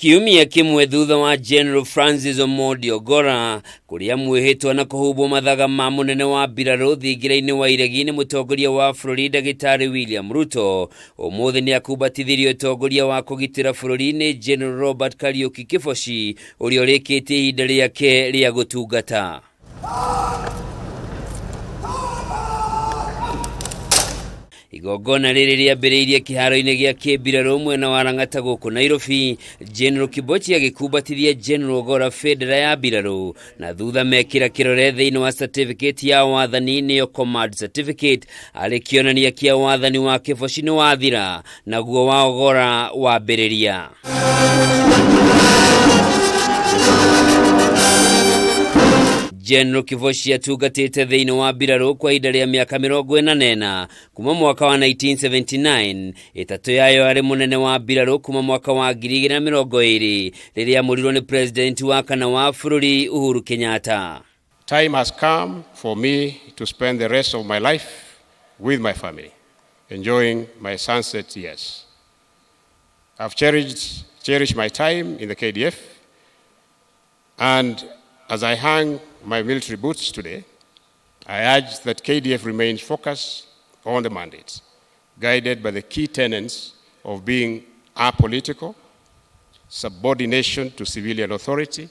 Kiumia kĩmwe thutha wa General Francis Omondi Ogora kũrĩa mwĩhĩtwa na kũhumbwo mathaga ma mũnene wa mbirarũ thingira-inĩ wa iregi nĩ mũtongoria wa bũrũri ndagĩtarĩ William Ruto, ũmũthĩ nĩ akumbatithirio ũtongoria wa kũgitĩra bũrũri nĩ General Robert Kariuki Kĩboci ũrĩa ũrĩkĩtie ihinda rĩake rĩa gũtungata. Igongona rĩrĩ rĩambĩrĩirie kĩharo-inĩ gĩa kĩmbirarũ mwena wa Lang'ata gũkũ Nairobi, General Kibochi agĩkumbatithia General Ogora bendera ya mbirarũ na thutha mekĩra kĩrore thĩinĩ wa certificate ya wathani nĩyo command certificate arĩ kĩonania kĩa wathani wa Kĩbochi nĩ wathira naguo wa Ogora wambĩrĩria. General Kivoshi atungatĩte thĩinĩ wa mbirarũ kwa ihinda rĩa mĩaka 44 kuma mwaka wa 1979, ĩtatũ yayo arĩ mũnene wa mbirarũ kuma mwaka wa 2020 rĩrĩa amũrirwo nĩ president wa kana wa bũrũri Uhuru Kenyatta. Time has come for me to spend the rest of my life with my family, enjoying my sunset years. I've cherished my time in the KDF, and as I hang my military boots today, I urge that KDF remains focused on the mandate, guided by the key tenets of being apolitical, subordination to civilian authority,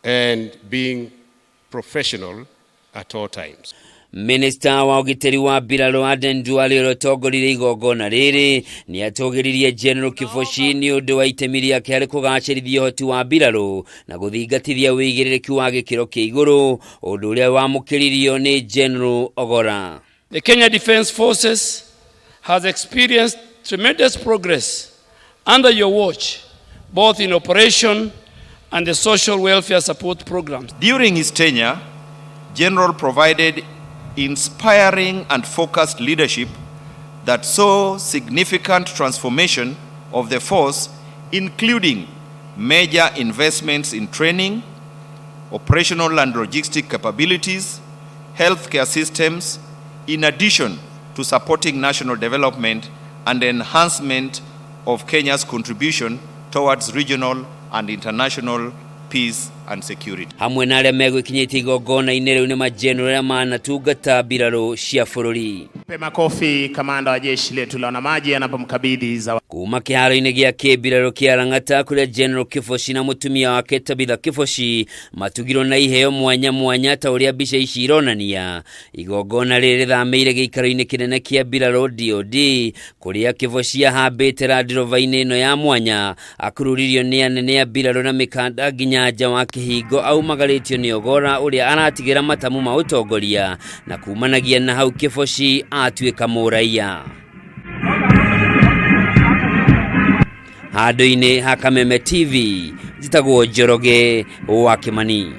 and being professional at all times. Minista wa ũgitĩri wa mbirarũ Aden Duale ũrĩa ũtongoririe igongona rĩrĩ nĩ atũgĩririe General Kibochi nĩ ũndũ wa itemi rĩake harĩ kũgacĩrithia ũhoti wa mbirarũ na gũthingatithia wĩigĩrĩrĩki wa gĩkĩro kĩa igũrũ, ũndũ ũrĩa wamũkĩririo nĩ General Ogora. The Kenya Defence Forces has experienced tremendous progress under your watch, both in operation and the social welfare support programs. During his tenure, General provided inspiring and focused leadership that saw significant transformation of the force, including major investments in training, operational and logistic capabilities, healthcare systems, in addition to supporting national development and enhancement of Kenya's contribution towards regional and international peace and security. Hamwe na arĩa megwĩkinyĩtie igongona-inĩ rĩu nĩ majenerali arĩa manatungata mbirarũ cia bũrũri. Pe makofi kamanda wa jeshi letu la wanamaji anapomkabidhi zawadi. Kuma kĩharo-inĩ gĩa kĩmbirarũ kĩa Lang'ata kũrĩa General Kibochi na mũtumia wake Tabitha Kibochi matugirwo na iheo mwanya mwanya ta ũrĩa mbica ici ironania. Igongona rĩrĩ rĩthamĩire gĩikaro-inĩ kĩnene kĩa mbirarũ DOD kũrĩa Kibochi ahambĩte Land Rover-inĩ ĩno ya mwanya akururirio nĩ anene a mbirarũ na mĩkanda nginya nja wa kĩhingo aumagarĩtio nĩ Ogora ũrĩa aratigĩra matamu ma ũtongoria na kumanagia na hau Kibochi atuĩka mũraiya. Handũ-inĩ ha Kameme TV, njĩtagwo Njoroge wa Kĩmani.